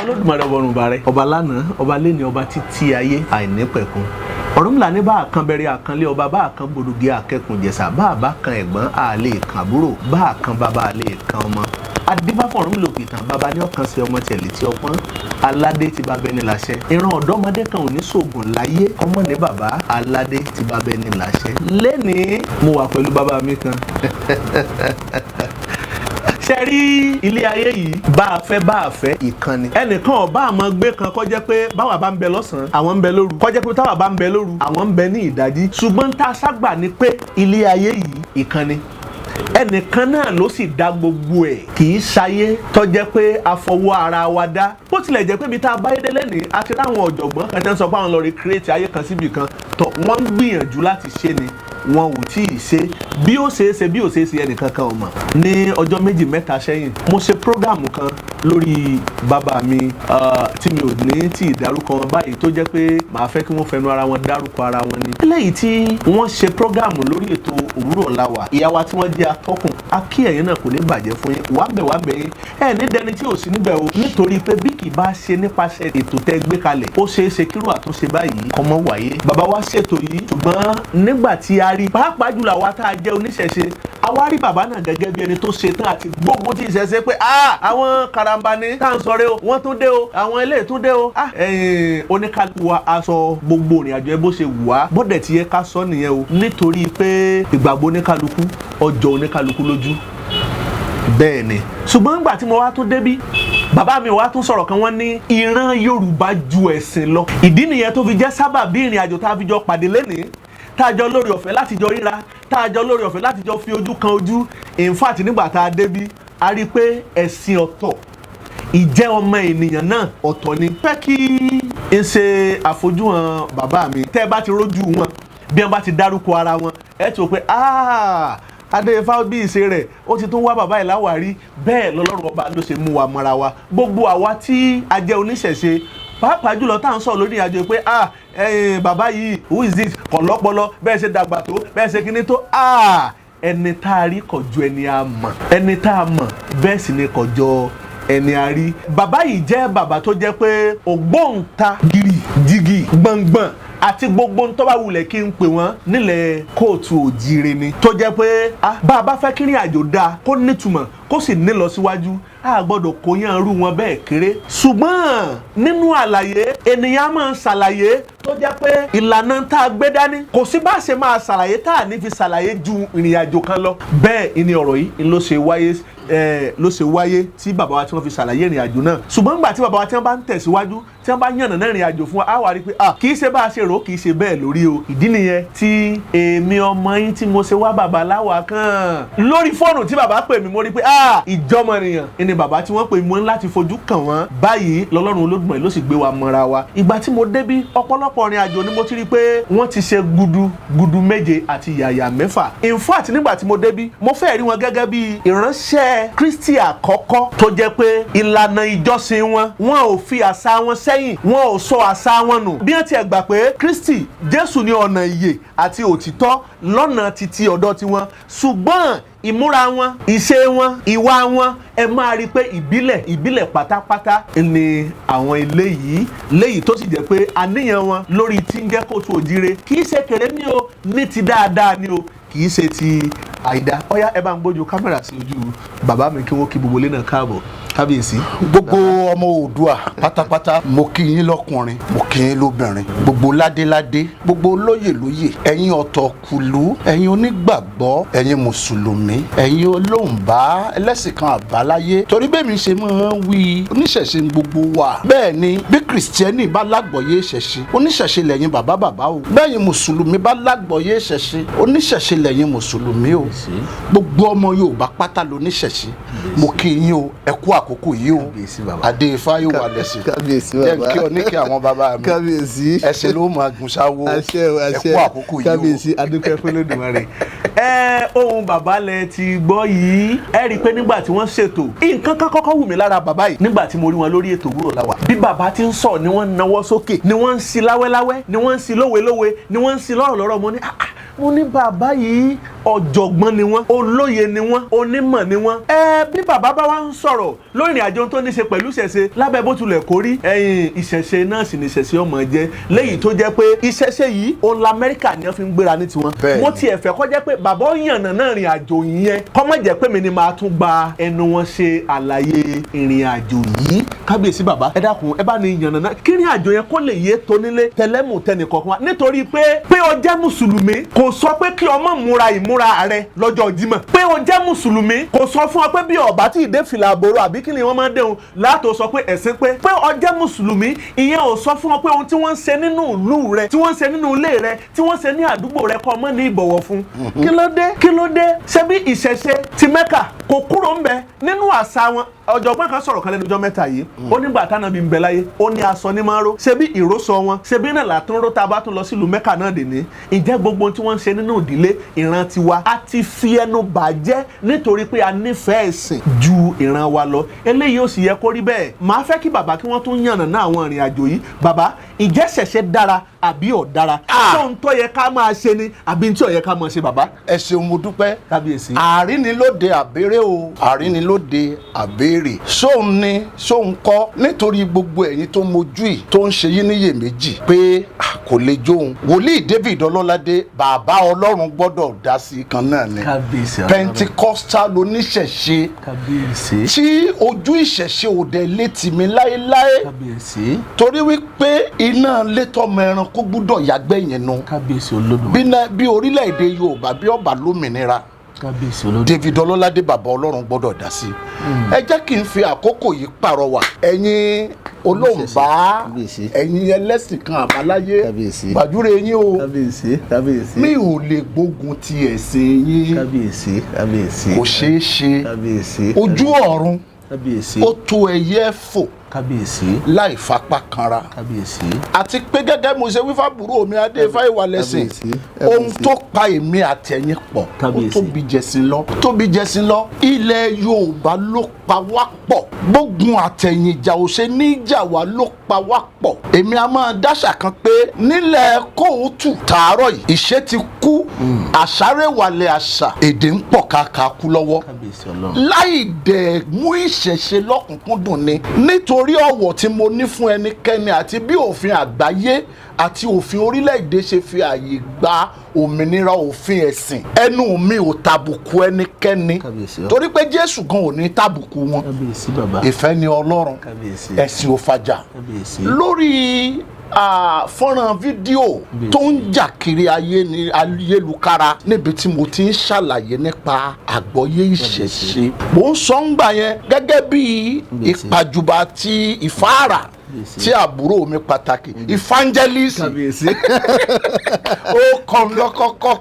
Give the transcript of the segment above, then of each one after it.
Olódùmarè ọba ọ̀run bàrẹ̀, ọba lánàá, ọba lẹ́ni, ọba títí ayé àìnípẹ̀kun. Ọ̀rúnmìlà ní bá àkàn bẹ̀rẹ̀ àkànlé ọba, bá àkàn gbòdògì àkẹkùn jẹ̀sà, bá àbá kan ẹ̀gbọ́n àlè kan àbúrò, bá àkàn bàbá àlè kan ọmọ. Adífáfọ̀ Ọ̀rúnmìlà òpìtàn, bàbá ní ọ̀kan sí ọmọ tiẹ̀ létí ọpọ́n aládé ti bàbá ẹni láṣẹ. Ìran ọ̀dọ́mọdé kan ò ní sògùn láyé ọmọ ní bàbá aládé ti bàbá ẹni láṣẹ. Lẹ́nìí mo wà pẹ̀lú bàbá mi kan. Ṣe rí ilé ayé yìí, bá a fẹ́ bá a fẹ́, ìkànnì ẹnìkan ọba àmọ́ gbé kan kọjá pé báwa bá ń bẹ lọ́sàn-án, àwọn ń bẹ lóru, kọjá pé táwa bá ń bẹ lóru, àwọn ń bẹ ní ìdájí. Ṣùgbọ́n tá a ságbà ni pé ilé ayé yìí, ìkànnì ẹnìkan náà ló sì dá gbogbo ẹ̀, kì í ṣayé tọ́jẹ́ pé afọwọ́ ara wa dá. Bó tilẹ̀ jẹ́ pé ibi tá a báyé délé ní, a ti ráwọn ọ̀jọ̀gbọ́n kan tẹ́ ń sọ pé àwọn lọ recreate ayé kan síbi kan tọ̀, wọ́n ń gbìyànjú láti ṣe ni, wọn ò tí ì ṣe. Bí ó ṣe é ṣe, bí ó ṣe é ṣe, ẹnìkan kan ò mọ̀. Ní ọjọ́ méjì mẹ́ta sẹ́yìn, mo ṣe prógáàmù kan lórí bàbá mi tí mi ò ní tí ì dárúkọ wọn báyìí, tó jẹ́ pé màá fẹ́ kí wọ́n fẹnu ara wọn dárúkọ ara wọn ni. Eléyìí tí wọ́n ṣe prógáàmù lórí ètò Òwúrọ̀ Làwà, ìyá wa tí wọ́n jẹ́ atọ́kùn, a kí ẹ̀yin náà, kò ní bàjẹ́ fún yín, wàá bẹ̀ wàá bẹ̀ yín, ẹ̀ ní dẹni tí ò sí níbẹ̀ o, nítorí pé bí kì í bá ṣe nípasẹ̀ ètò tẹ́ gbé kalẹ̀, ó ṣeé ṣe kírú àtúnṣe báyìí kọ́mọ wáyé. Bàbá wa ṣètò yìí, ṣùgbọ́n nígbà tí a rí, pàápàá jùlọ àwa tá a jẹ́ oníṣẹ̀ṣe, àwa rí bàbá náà gẹ́gẹ́ bí ẹni tó ṣe tán àti gbógun tí ìṣẹ̀ṣe pé àwọn karambani tá à ń sọ̀rọ̀ o, wọ́n tún dé o, àwọn eléyìí tún dé o. Oníkálukú wa aṣọ gbogbo ìrìn àjò ẹ bó ṣe wù wá bọ́dẹ̀ tí yẹ ká sọ nìyẹn o, nítorí pé ìgbàgbọ́ oníkálukú ọjọ́ oníkálukú lójú. Bẹ́ẹ̀ ni. Ṣùgbọ́n nígbà tí mo wá tún débí, bàbá mi wá tún sọ̀rọ̀ kan, wọ́n ní ìran Yorùbá ju ẹ̀sìn lọ. Ìdí nìyẹn tó fi jẹ́ sábà bí ìrìn àjò tá a fi jọ pàdé lénìí, tá a jọ lórí ọ̀fẹ́ láti jọ ríra, tá a jọ lórí ọ̀fẹ́ láti jọ fi ojú kan ojú. In fact, nígbà tá a débí, a rí i pé ẹ̀sìn ọ̀tọ̀, ìjẹ́ ọmọ ènìyàn náà ọ̀tọ̀ ni. Fẹ́ kí n ṣe àfojúhàn bàbá mi, tẹ́ ẹ bá ti rójú wọn, bí wọ́n bá ti dárúkọ ara wọn, ẹ ti wò pé Adéfá bí ìṣe rẹ̀ ó ti tún wá bàbá yìí láwàárí. Bẹ́ẹ̀ lọ́lọ́run ọba ló ṣe mú wa mọ́ra wa. Gbogbo àwa tí a jẹ́ oníṣẹ̀ṣe, pàápàá jùlọ tá à ń sọ̀rọ̀ lórí ìrìnàjò pé bàbá yìí, who is this, kò lọ́pọlọ, bẹ́ẹ̀ ṣe dàgbà tó, bẹ́ẹ̀ ṣe kíní tó, ẹni tá a rí kò ju ẹni a mọ̀, ẹni tá a mọ̀ bẹ́ẹ̀ sì ni kò jọ ẹni a rí. Bàbá yìí jẹ́ bàbá tó jẹ́ pé ògbóǹtagìrì jìgì gbọ̀ngbọ̀n àti gbogbo ń tó bá wulẹ̀ kí n pè wọ́n nílẹ̀ kóòtù òjìire ni, tó jẹ́ pé bá a bá fẹ́ kí ìrìn àjò dáa, kó nítumọ̀, kó sì ní lọ síwájú, a gbọ́dọ̀ kó yán irú wọn bẹ́ẹ̀ kéré. Ṣùgbọ́n nínú àlàyé, ènìyàn á máa ṣàlàyé tó jẹ́ pé ìlànà tá a gbé dání, kò sí bá a ṣe máa ṣàlàyé tá a ní fi ṣàlàyé ju ìrìn àjò kan lọ. Bẹ́ẹ̀ ni ọ̀rọ̀ yìí ló ṣe wáyé, ló ṣe wáyé tí bàbá wa tí wọ́n fi ṣàlàyé ìrìn àjò náà. Ṣùgbọ́n nígbà tí bàbá wa tí wọ́n bá ń tẹ̀síwájú, tí wọ́n bá yànnà náà ìrìn àjò fún wa, á wà rí pé kì í ṣe bá a ṣe rò, kì í ṣe bẹ́ẹ̀ lórí o. Ìdí nìyẹn tí èmi ọmọ yín tí mo ṣe wá bàbá láwa kàn lórí fóònù tí bàbá pè mí, mo rí pé ìjọmọnìyàn ni bàbá tí wọ́n pè mí láti fojú kàn wọ́n báyìí. Lọ́lọ́run Olódùmarè ló sì gbé wa mọ́ra wa. Ìgbà tí mo débí, ọ̀pọ̀lọpọ̀ ìrìn àjò ni mo ti rí pé wọ́n ti ṣe gudu gudu méje àti yàyà mẹ́fà. In fact, nígbà tí mo débí, mo fẹ́ rí wọn gẹ́gẹ́ bí ìránṣẹ́ Kristi àkọ́kọ́ tó jẹ́ pé ìlànà ìjọsìn wọn, wọn ò fi àṣà wọn sẹ́yìn, wọn ò sọ àṣà wọn nù. Bí wọ́n ti gbà pé Kristi Jésù ní ọ̀nà ìyè àti òtítọ́ lọ́nà títí ọ̀dọ̀ tiwọn, ṣùgbọ́n ìmúra wọn, ìṣe wọn, ìwà wọn, ẹ máa rí i pé ìbílẹ̀ ìbílẹ̀ pátápátá ni àwọn eléyìí léyìí, tó sì jẹ́ pé àníyàn wọn lórí tí ń jẹ́ kóòtù òjíire kì í ṣe kéré ní o, ní ti dáadáa ní o, kì í ṣe ti àìdá. Ọ̀yá, ẹ bá ń gbójú kámẹ́rà sí ojú bàbá mi kí wọ́n kí gbogbo ilé náà káàbọ̀. Kábíyèsí. Gbogbo ọmọ Oòduà pátápátá, mo kí yín lọ́kùnrin, mo kí yín lóbìnrin, gbogbo ládéládé, gbogbo lóyè lóyè, ẹ̀yin ọ̀tọ̀kùlú, ẹ̀yin onígbàgbọ́, ẹ̀yin mùsùlùmí, ẹ̀yin olóhùnbá, ẹlẹ́sìn kan àbáláyé, torí bẹ́ẹ̀ mi ṣe máa ń wí, oníṣẹ̀ṣe ń gbogbo wa. Bẹ́ẹ̀ ni bí kìrìsìtẹ́nì bá lágbọ̀ọ́yé ìṣẹ̀ṣe, oníṣẹ̀ṣe lẹ́yìn bàbá bàbá o. Bẹ́ẹ̀ mùsùlùmí bá lágbọ̀ọ́yé ìṣẹ̀ṣe, oníṣẹ̀ṣe lẹ́yìn mùsùlùmí o. Gbogbo ọmọ Yorùbá pátá lóníṣẹ̀ṣe, mo kí yín o, ẹ kú àkókò. àkókò yìí o. Kábíyèsí bàbá. Adé Ifá yóò wà lẹ́sìn. Kábíyèsí Jẹ́ bàbá. kí ọ ní kí àwọn bàbá mi. Kábíyèsí. Ẹsẹ̀ ló máa gùn sáwó. Àṣẹ o, àṣẹ. Ẹ kú àkókò yìí o. Kábíyèsí, Adúpẹ́ f'Olódùmarè. Ẹ ohun bàbá lẹ ti gbọ́ yìí. Ẹ rí i pé nígbà tí wọ́n ṣètò nǹkan kan kọ́kọ́ wù mí lára bàbá yìí nígbà tí mo rí wọn lórí ètò Òwúrọ̀ Làwà, bí bàbá ti ń sọ ni wọ́n ń nawọ́ sókè, ni wọ́n ń si láwẹ́láwẹ́, ni wọ́n ń si lówelówe, ni wọ́n ń si lọ́rọ̀lọ́rọ̀. Mo ní ah ah, mo ní bàbá yìí ọ̀jọ̀gbọ́n ni wọ́n, olóye ni wọ́n, onímọ̀ ni wọ́n. Ẹ bí bàbá bá wá ń sọ̀rọ̀ lórí ìrìn àjò tó ní ṣe pẹ̀lú ìṣẹ̀ṣe, lábẹ́ bó tilẹ̀ kó rí, ẹ̀yìn ìṣẹ̀ṣe náà sì ní ìṣẹ̀ṣe ọmọ jẹ́, léyìí tó jẹ́ pé ìṣẹ̀ṣe yìí òun la Amẹ́ríkà ni wọ́n fi ń gbéra ní tiwọn. Bẹ́ẹ̀ni. Mo tiẹ̀ fẹ́ kó jẹ́ pé bàbá ó yànnà náà ìrìn àjò yẹn, kó má jẹ́ pé mi ni màá tún gba ẹnu wọn ṣe àlàyé ìrìn àjò yìí. Kábíyèsí bàbá, ẹ dákun, ẹ bá ní yànnà náà kí ìrìn àjò yẹn kó lè yé tonílé tẹlẹ́mù tẹnìkọ̀ọ̀kan wa, nítorí pé pé o jẹ́ mùsùlùmí kò sọ pé kí ọmọ múra ìmúra rẹ lọ́jọ́ Jímọ̀, pé o jẹ́ mùsùlùmí kò sọ fún ọ pé bí ọba tí ì dé fìlà àbòrò àbí kí ni wọ́n máa ń déhùn látò sọ pé ẹ̀sìn pé o jẹ́ mùsùlùmí, ìyẹn ò sọ fún ọ pé ohun tí wọ́n ń ṣe nínú ìlú rẹ, tí wọ́n ń ṣe nínú ilé rẹ, tí wọ́n ń ṣe ní àdúgbò rẹ, kọ́ ọmọ ní ìbọ̀wọ̀ fún. Kí ló dé? Kí ló dé? Ṣé bí ìṣẹ̀ṣe ti Mẹ́kà kò kúrò ń bẹ nínú àṣà wọn? Ọ̀jọ̀gbọ́n kan sọ̀rọ̀ kan lẹ́nu ọjọ́ mẹ́ta yìí, ó nígbà táwọn bí ń bẹ láyé, ó ní aṣọ ní máa ń ró, ṣé bí ìrósọ wọn, ṣé bí náà látún ró tá a bá tún lọ sílùú Mẹ́kà náà dè ní. Ǹjẹ́ gbogbo ohun tí wọ́n ń ṣe nínú ìdílé ìran tiwa a ti fi ẹnu bàjẹ́ nítorí pé a nífẹ̀ẹ́ ẹ̀sìn ju ìran wa lọ? Eléyìí ò sì yẹ kó rí bẹ́ẹ̀. Màá fẹ́ kí bàbá kí wọ́n tún yànnà náà àwọn ìrìn àjò yìí. Bàbá, ǹjẹ́ ṣẹ̀ṣẹ̀ dára àbí ò dára? Tóun tó yẹ ká máa ṣe ni àbí tí ò yẹ ká máa ṣe, bàbá? Ẹ ṣeun, mo dúpẹ́. Kábíyèsí. Àrínilóde àbérè o, àrínilóde àbérè. Sóun ni sóun kọ́, nítorí gbogbo ẹ̀yin tó mojú yìí tó ń ṣe yín níyèméjì pé ah, kò lè jóun. Wòlíì David Ọlọ́ládé, bàbá Ọlọ́run gbọ́dọ̀ dá sí i kan náà ni. Kábíyèsí Ọlọ́run. Pentecostal oníṣẹ̀ṣe Kábíyèsí. tí ojú ìṣẹ̀ṣe òde létí mi láéláé, Kábíyèsí. torí wípé iná létọ́mọ ẹranko gbúdọ̀ yàgbẹ́ yẹn nu. Kábíyèsí Olódùmarè. Bí orílẹ̀-èdè Yorùbá bí ọba lómìnira, Kábíyèsí Olódùmarè. David Ọlọ́ládé bàbá Ọlọ́run gbọ́dọ̀ dá sí. Ẹ jẹ́ kí n fi àkókò yìí pàrọwà ẹ̀yin olóńbá, Kábíyèsí. ẹ̀yin ẹlẹ́sìn kan àbáláyé. Kábíyèsí. Gbàdúrà yín o. Kábíyèsí, kábíyèsí. Mi ò lè gbógun ti ẹ̀sìn yín. Kábíyèsí, kábíyèsí. Kò ṣeé ṣe. Kábíyèsí. Ojú ọ̀run Kábíyèsí. ó tó ẹyẹ fò Kábíyèsí. láì fapá kanra. Kábíyèsí. Àti pé gẹ́gẹ́ mo ṣe wí fábùrò mi Adé Ifá Ìwàlẹ́sìn, Kábíyèsí, ohun kábíyèsí. tó pa èmi àtẹ̀yìn pọ̀ ó Kábíyèsí. tóbi jẹ̀sìn lọ, tóbi jẹ̀sìn lọ. Ilẹ̀ Yorùbá ló pa wá pọ̀, gbógun àtẹ̀yìnjà ò ṣe níjà wá ló pa wá pọ̀. Èmi a máa dáṣà kan pé nílẹ̀ kóòtù tààrọ̀ yìí, ìṣe ti kú, àṣàrèwàlẹ̀ àṣà èdè ń pọ̀ kàkà kú lọ́wọ́ Kábíyèsí Ọlọ́run. láì dẹ̀ mú ìṣẹ̀ṣe lọ́kùnkúndùn ni, nítorí ọ̀wọ̀ tí mo ní fún ẹnikẹ́ni àti bí òfin àgbáyé àti òfin orílẹ̀-èdè ṣe fi ààyè gba òmìnira òfin ẹ̀sìn, ẹnu mi ò tàbùkù ẹnikẹ́ni, Kábíyèsí o. torí pé Jésù gan ò ní tàbùkù wọn. Kábíyèsí bàbá. Ìfẹ́ ni Ọlọ́run. Kábíyèsí. Ẹ̀sìn ò fàjà. Kábíyèsí. Lórí fọ́nrán fídíò tó ń jà kiri ayé ní ayélukára níbi tí mo ti ń ṣàlàyé nípa àgbọ́yé ìṣẹ̀ṣe, mò ń sọ ń gbà yẹn gẹ́gẹ́ bí Kábíyèsí. ìpàjùbà ti ìfáàrà Kábíyèsí. tí àbúrò mi pàtàkì evangelist Kábíyèsí. ó kàn lọ́kọ́kọ́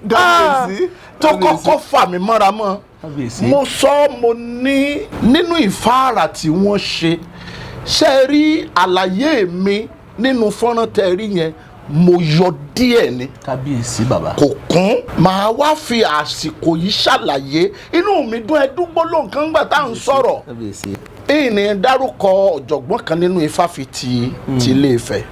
Kábíyèsí. tó kọ́kọ́ fà mí mọ́ra mọ́. Kábíyèsí. Mo sọ, mo ní nínú ìfáàrà tí wọ́n ṣe ṣe rí àlàyé mi nínú fọ́nrán tẹ́ rí yẹn, mo yọ díẹ̀ ni. Kábíyèsí bàbá. Kò kún. Màá wá fi àsìkò yìí ṣàlàyé. Inú mi dùn, ẹdúgbò ló nǹkan gbà tá à ń sọ̀rọ̀. Kábíyèsí. Ìní dárúkọ ọ̀jọ̀gbọ́n kan nínú ifáfitì ti Ilé Ifẹ̀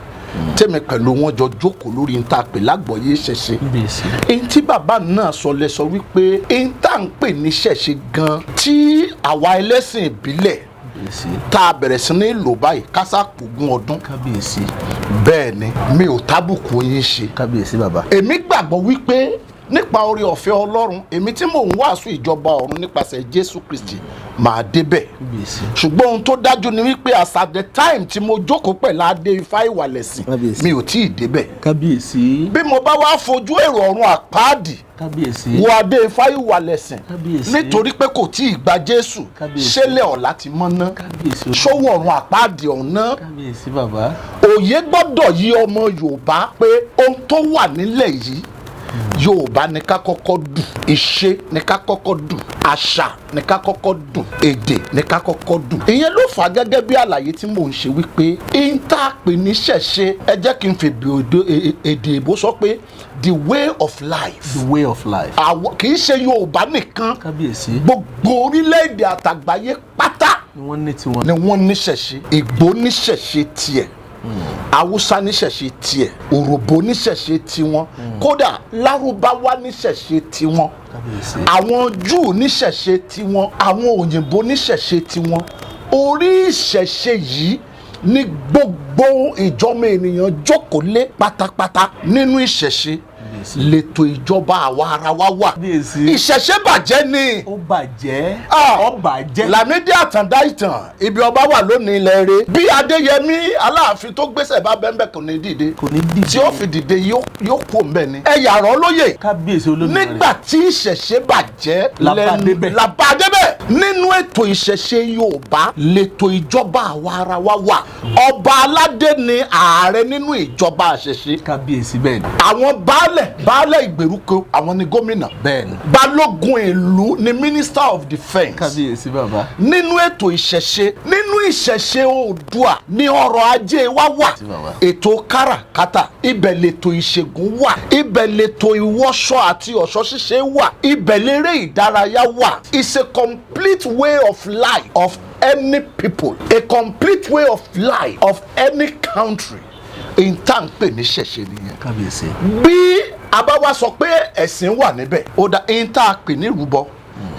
tèmi pẹ̀lú wọn jọ jókòó lórí níta pè lágbọ̀ọ́yé ṣẹ̀ṣẹ̀. Kábíyèsí. Èyí tí bàbá náà sọ lẹ sọ wípé èyí tá à ń pè ní ṣẹ̀ṣẹ̀ gan tí àwa ẹlẹ́sìn ìbílẹ̀ Kábíyèsí. tá a bẹ̀rẹ̀ sí ní lò báyìí kásá pògùn ọdún. Kábíyèsí. Bẹ́ẹ̀ ni, mi ò tábùkù yín ṣe. Kábíyèsí bàbá. Èmi gbàgbọ́ wípé nípa oore ọ̀fẹ́ Ọlọ́run, èmi tí mò ń wàásù ìjọba ọ̀run nípasẹ̀ Jésù Kristi, màá débẹ̀. Kábíyèsí. Ṣùgbọ́n ohun tó dájú ni wípé as at the time tí mo jókòó pẹ̀lú Adé Ifá Ìwàlẹ̀sìn, Kábíyèsí. mi ò tí ì débẹ̀. Kábíyèsí. Bí mo bá wá fojú èrò ọ̀run àpáàdì Kábíyèsí. wo Adé Ifá Ìwàlẹ̀sìn, Kábíyèsí. nítorí pé kò tí ì gba Jésù, Kábíyèsí. ṣẹlẹ̀ ọ̀la ti mọ́ ná, Kábíyèsí. ṣówó ọ̀run àpáàdì ọ̀hún ná. Kábíyèsí bàbá. Òye gbọ́dọ̀ yí ọmọ Yorùbá pé ohun tó wà nílẹ̀ yìí Yorùbá ní ká kọ́kọ́ dù, ìṣe ní ká kọ́kọ́ dù, àṣà ní ká kọ́kọ́ dù, èdè ní ká kọ́kọ́ dù. Ìyẹn ló fà á gẹ́gẹ́ bí àlàyé tí mò ń ṣe wípé ìntàpè ní ṣẹ̀ṣe, ẹ jẹ́ kí n fèbè èdè èbó sọ pé the way of life. The way of life. Àwọn kì í ṣe Yorùbá nìkan, Kábíyèsí. gbogbo orílẹ̀-èdè àtàgbáyé pátá Ni wọ́n ní tiwọn. ni wọ́n níṣẹ̀ṣe. Ìgbò níṣẹ̀ṣe tiẹ̀, Haúsá níṣẹ̀ṣe tiẹ̀, Òròbó níṣẹ̀ṣe tiwọn, kódà Lárúbáwá níṣẹ̀ṣe tiwọn, Kábíyèsí. àwọn Júù níṣẹ̀ṣe tiwọn, àwọn òyìnbó níṣẹ̀ṣe tiwọn. Orí ìṣẹ̀ṣe yìí ní gbogbo ìjọmọ ènìyàn jókòó lé pátápátá. Nínú ìṣẹ̀ṣe lètò ìjọba àwa ara wa wà. Kábíyèsí. Ìṣẹ̀ṣe bàjẹ́ ni. Ó bàjẹ́. Ah. Ó bàjẹ́. Lámídì Àtàndá ìtàn ibi ọba wà lónìí ilẹ̀ rẹ̀. Bí Adéyẹmí Aláàfin tó gbéṣẹ̀ bá bẹ́ńbẹ́ kò ní dìde. Kò ní dìde. Tí ó fi dìde yóò kó mbẹ́ ni. Ẹ yàrá olóyè. Kábíyèsí Olódùmarè. Nígbà tí ìṣẹ̀ṣe bàjẹ́ La bá débẹ̀. la bá débẹ̀. Nínú ètò ìṣẹ̀ṣe Yorùbá lètò ìjọba àwa ara wa wà. Ọba aládé ni ààrẹ nínú ìjọba àṣẹṣe. Kábíyèsí, bẹ́ẹ̀ ni. Àwọn baálẹ̀ baálẹ̀ ìgbèríko, àwọn ni gómìnà. Bẹ́ẹ̀ ni. Balógun ìlú ni minister of defence. Kábíyèsí bàbá. Nínú ètò ìṣẹ̀ṣe, nínú ìṣẹ̀ṣe Oòduà ní ọrọ̀ ajé wa wà. Bàbá. Ètò káràkátà ibẹ̀, lètò ìṣègùn wà ibẹ̀, lètò ìwọṣọ àti ọ̀ṣọ́ ṣíṣe wà ibẹ̀, lérè ìdárayá wà. It's a complete way of life of any people, a complete way of life of any country. In tá à ń pè ní ṣẹ̀ṣe nìyẹn. Kábíyèsí. Bí a bá wá sọ pé ẹ̀sìn wà níbẹ̀, ó dá in tá a pè ní ìrúbọ,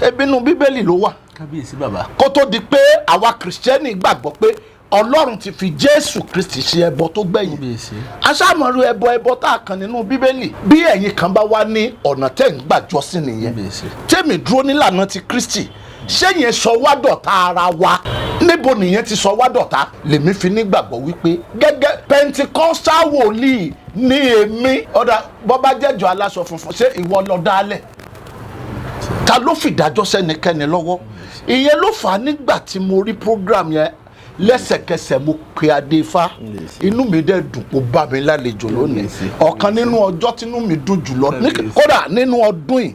ebínú Bíbélì ló wà. Kábíyèsí bàbá. Kó tó di pé àwa Kìrìsìtẹ́nì gbàgbọ́ pé Ọlọ́run ti fi Jésù Kristi ṣe ẹbọ tó gbẹ̀yìn. Kábíyèsí. Aṣáàmọ̀rú ẹbọ ẹbọ tá a kàn nínú Bíbélì. Bí ẹ̀yin kan bá wá ní ọ̀nà tẹ́ ń gbàjọ́ sí nìyẹn, Kábíyèsí. tèmi dúró nílànà ti Kristi, ṣé yẹn sọ wá dọ̀tá ara wa? Níbo nìyẹn ti sọ wá dọ̀tá? Lèmi fi nígbàgbọ́ wípé gẹ́gẹ́ Pentecostal wòlíì ní èmi. Ọ̀dà bọ́bá jẹ́jọ́ aláṣọ funfun, ṣé ìwọ lọ dálẹ̀? Ta ló fìdájọ́ sẹ́nikẹ́ni lọ́wọ́? Ìyẹn ló fà á nígbà tí mo rí program yẹn, lẹ́sẹ̀kẹsẹ̀ mo pe Adéfá. Inú mi dẹ̀ dùn kó bá mi lálejò lónìí. Ọ̀kan nínú ọjọ́ tínú mi dùn jùlọ kódà nínú ọdún yìí,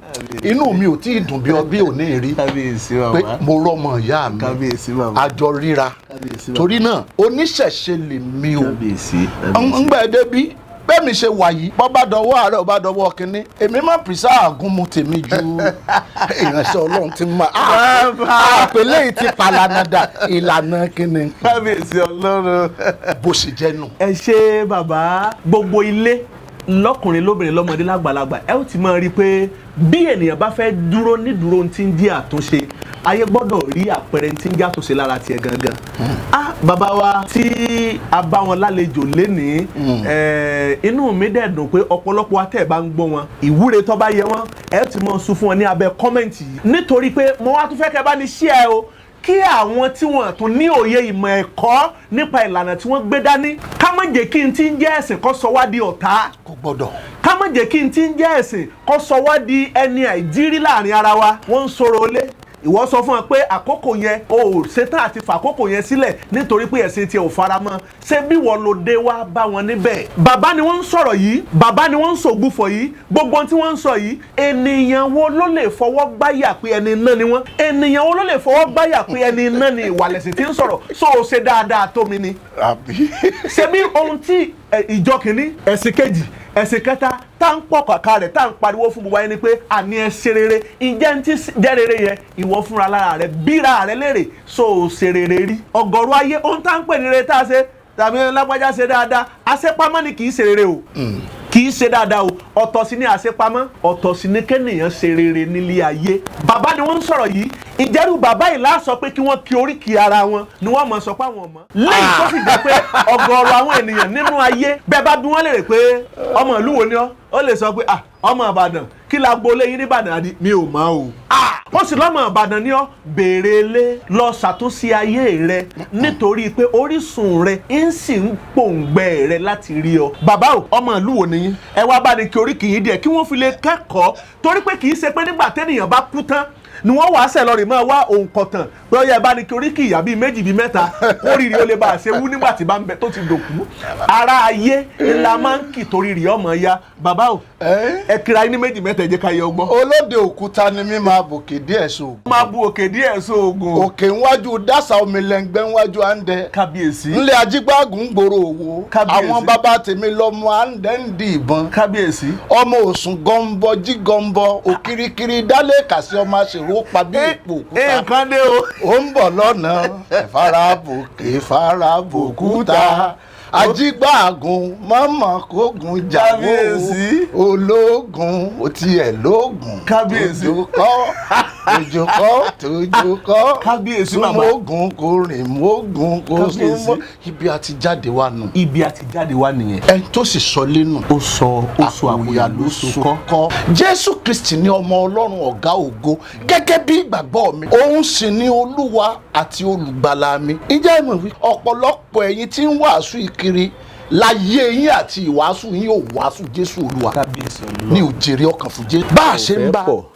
inú mi ò tí ì dùn bí ọbí òní rí Kábíyèsí pé bàbá. mo rọmọ ìyá mi. Kábíyèsí bàbá. Àjọ ríra. Kábíyèsí bàbá. Torí náà, oníṣẹ̀ṣe lè mi o. Kábíyèsí. Ńgbà ẹ débi bẹ́ẹ̀ mi ṣe wà yìí, bọ́ bá dọwọ́ àárẹ̀, bá dọwọ́ kínní, èmi má pìrìsà àgúnmu tèmi ju ìránṣẹ́ Ọlọ́run ti máa àpèlé yìí ti palanada ìlànà kínní. Kábíyèsí Ọlọ́run. Bó ṣe jẹ́ nù. Ẹ ṣe bàbá. Gbogbo ilé, lọ́kùnrin lóbìnrin, lọ́mọdé lágbàlagbà, ẹ ó ti máa rí i pé bí ènìyàn bá fẹ́ dúró nídúró tí ń jẹ́ àtúnṣe, ayé gbọ́dọ̀ rí àpẹẹrẹ tí ń jẹ́ àtúnṣe lára tiẹ̀ gangan. Ah, bàbá wa tí a bá wọn lálejò lénìí, inú mi dẹ̀ dùn pé ọ̀pọ̀lọpọ̀ atẹ́ bá ń gbọ́ wọn, ìwúre tó bá yẹ wọn, ẹ ti mọ̀ sún fún wọn ní abẹ́ comment yìí, nítorí pé mo wá tún fẹ́ kẹ́ bá ní share o, kí àwọn tí wọ́n tún ní òye ìmọ̀ ẹ̀kọ́ nípa ìlànà tí wọ́n gbé dání, ká má jẹ́ kí n ti ń jẹ́ ẹ̀sìn kó sọ wá di ọ̀tá. Kò gbọ́dọ̀. Ká má jẹ́ kí n ti ń jẹ́ ẹ̀sìn kó sọ wá di ẹni àìjírí láàrin ara wa. Wọ́n ń sọ̀rọ̀ olé, ìwọ sọ fún ẹ pé àkókò yẹn o ò ṣetán àti fàkókò yẹn sílẹ̀ nítorí pé ẹ̀sìn tiẹ̀ ò fara mọ́. Ṣé bí wọ́n ló dé wá bá wọn níbẹ̀? Bàbá ni wọ́n ń sọ̀rọ̀ yìí, bàbá ni wọ́n ń sògbúfọ̀ yìí, gbogbo ohun tí wọ́n ń sọ yìí, ènìyàn wo ló lè fọwọ́ gbáyà pé ẹni iná ni wọ́n? Ènìyàn wo ló lè fọwọ́ gbáyà pé ẹni iná ni ìwàlẹ̀sìn tí ń sọ̀rọ̀? So o ṣe dáadáa tó mi ni? Àbí. Ṣe bí ohun tí ìjọ kìíní, ẹ̀sìn kejì, ẹ̀sìn kẹta tá ń pọ̀ kàkà rẹ̀, tá ń pariwo fún gbogbo ayé ni pé àní ẹ ṣe rere. Ǹjẹ́ ń tí jẹ́ rere yẹn, ìwọ fúnra lára rẹ bíra rẹ léèrè, so ò ṣe rere rí? Ọ̀gọ̀rọ̀ ayé, ohun tá ń pè ní rere tá a ṣe tàbí lágbájá ṣe dáadáa, àṣepamọ́ ni, kì í ṣe rere o, kì í ṣe dáadáa o. Ọ̀tọ̀ sí ni àṣepamọ́, ọ̀tọ̀ sí ni kéèyàn ṣe rere nílé ayé. Bàbá ni wọ́n ń sọ̀rọ̀ yìí. Ìjẹ́rù bàbá yìí láà sọ pé kí wọ́n kí oríkì ara wọn ni wọ́n mọ̀ sọ pé àwọn ọmọ lẹ́yìn tó sì jẹ́ pé ọ̀gọ̀ọ̀rọ̀ àwọn ènìyàn nínú ayé, bẹ́ẹ̀ bá bí wọ́n lè rè pé ọmọ ìlú wo ni ọ́, ó lè sọ pé, "Ah, ọmọ Ìbàdàn." Kí la gbolé yín nìbàdàn? Àdí mi ò mọ̀ o. Ó sì lọ́mọ Ìbàdàn ni ọ́. Béèrè lé lọ ṣàtúnṣe ayé rẹ, nítorí pé orísun rẹ ń sì ń pòǹgbẹ rẹ láti rí ọ. Bàbá o, ọmọ ìlú wo nìyí? Ẹ wá bá ní kí oríkì yín díẹ̀ kí wọ́n fi lè kẹ́kọ̀ọ́, torí pé kì í ṣe pé nígbà tẹ́nìyàn bá kú tán ni wọ́n wàá sẹ̀ lọ́rì máa wá òǹkọ̀tàn Lọ́yẹ̀ bá ní kí oríkì ìyá bíi méjì bíi mẹ́ta, kórìírí ó lè bá a ṣe wú nígbà tí bá ń bẹ tó ti dòkú. Ara ayé la máa ń kì torí rí ọmọ ya. Bàbá o, ẹ kíra yín ní méjì mẹ́ta, ẹ jẹ́ ká yẹ ọgbọ́n. Olóde òkúta ni mí, máa bòkè díẹ̀ sóògùn. Máa bu òkè díẹ̀ sóògùn. Òkè ńwájú dásà, omi lẹ́ngbẹ́ ńwájú àǹdẹ. Kábíyèsí. Ńlẹ̀ ajígbáàgùn gbòòrò òwò. Kábíyèsí. Àwọn bàbá tèmi lọ́mọ àǹdẹ ń di ìbọn. Kábíyèsí. Ọmọ òsùn gọ́ńbọ jí gọ́ńbọ, òkirikiri dálé kàsí, ọmọ àṣèrò pa bí èpò òkúta. Nǹkan dé o. Ó ń bọ̀ lọ́nà, ìfarabòkè farabòkúta, ajígbáàgùn mọ́mọ́ kógun jàwó. Kábíyèsí. Ológun ó tiẹ̀ lóògùn. Kábíyèsí. Tójó kọ́, tójó kọ́, tójó kọ́. Kábíyèsí, bàbá. Súnmọ́gùn kò rìn mọ́gùn kò Kábíyèsí. súnmọ́ ibi àti jáde wa nù. Ibi àti jáde wá nìyẹn. Ẹni tó sì sọ lẹ́nu. Ó sọ àpòyà ló so kọ́. Jésù Kristi ni ọmọ Ọlọ́run ọ̀gá ògo gẹ́gẹ́ bí ìgbàgbọ́ mi, òun sì ni Olúwa àti olùgbàlà mi. Ǹjẹ́ ẹ mọ̀ wí ọ̀pọ̀lọpọ̀ ẹ̀yin tí ń wàásù ìkiri láyé yín àti ìwàásù yín ò wàásù Jésù Olúwa Kábíyèsí Ọlọ́run. ní òjèrè ọkàn fún Jésù bá a ṣe ń bá Ọ̀fẹ́ pọ̀.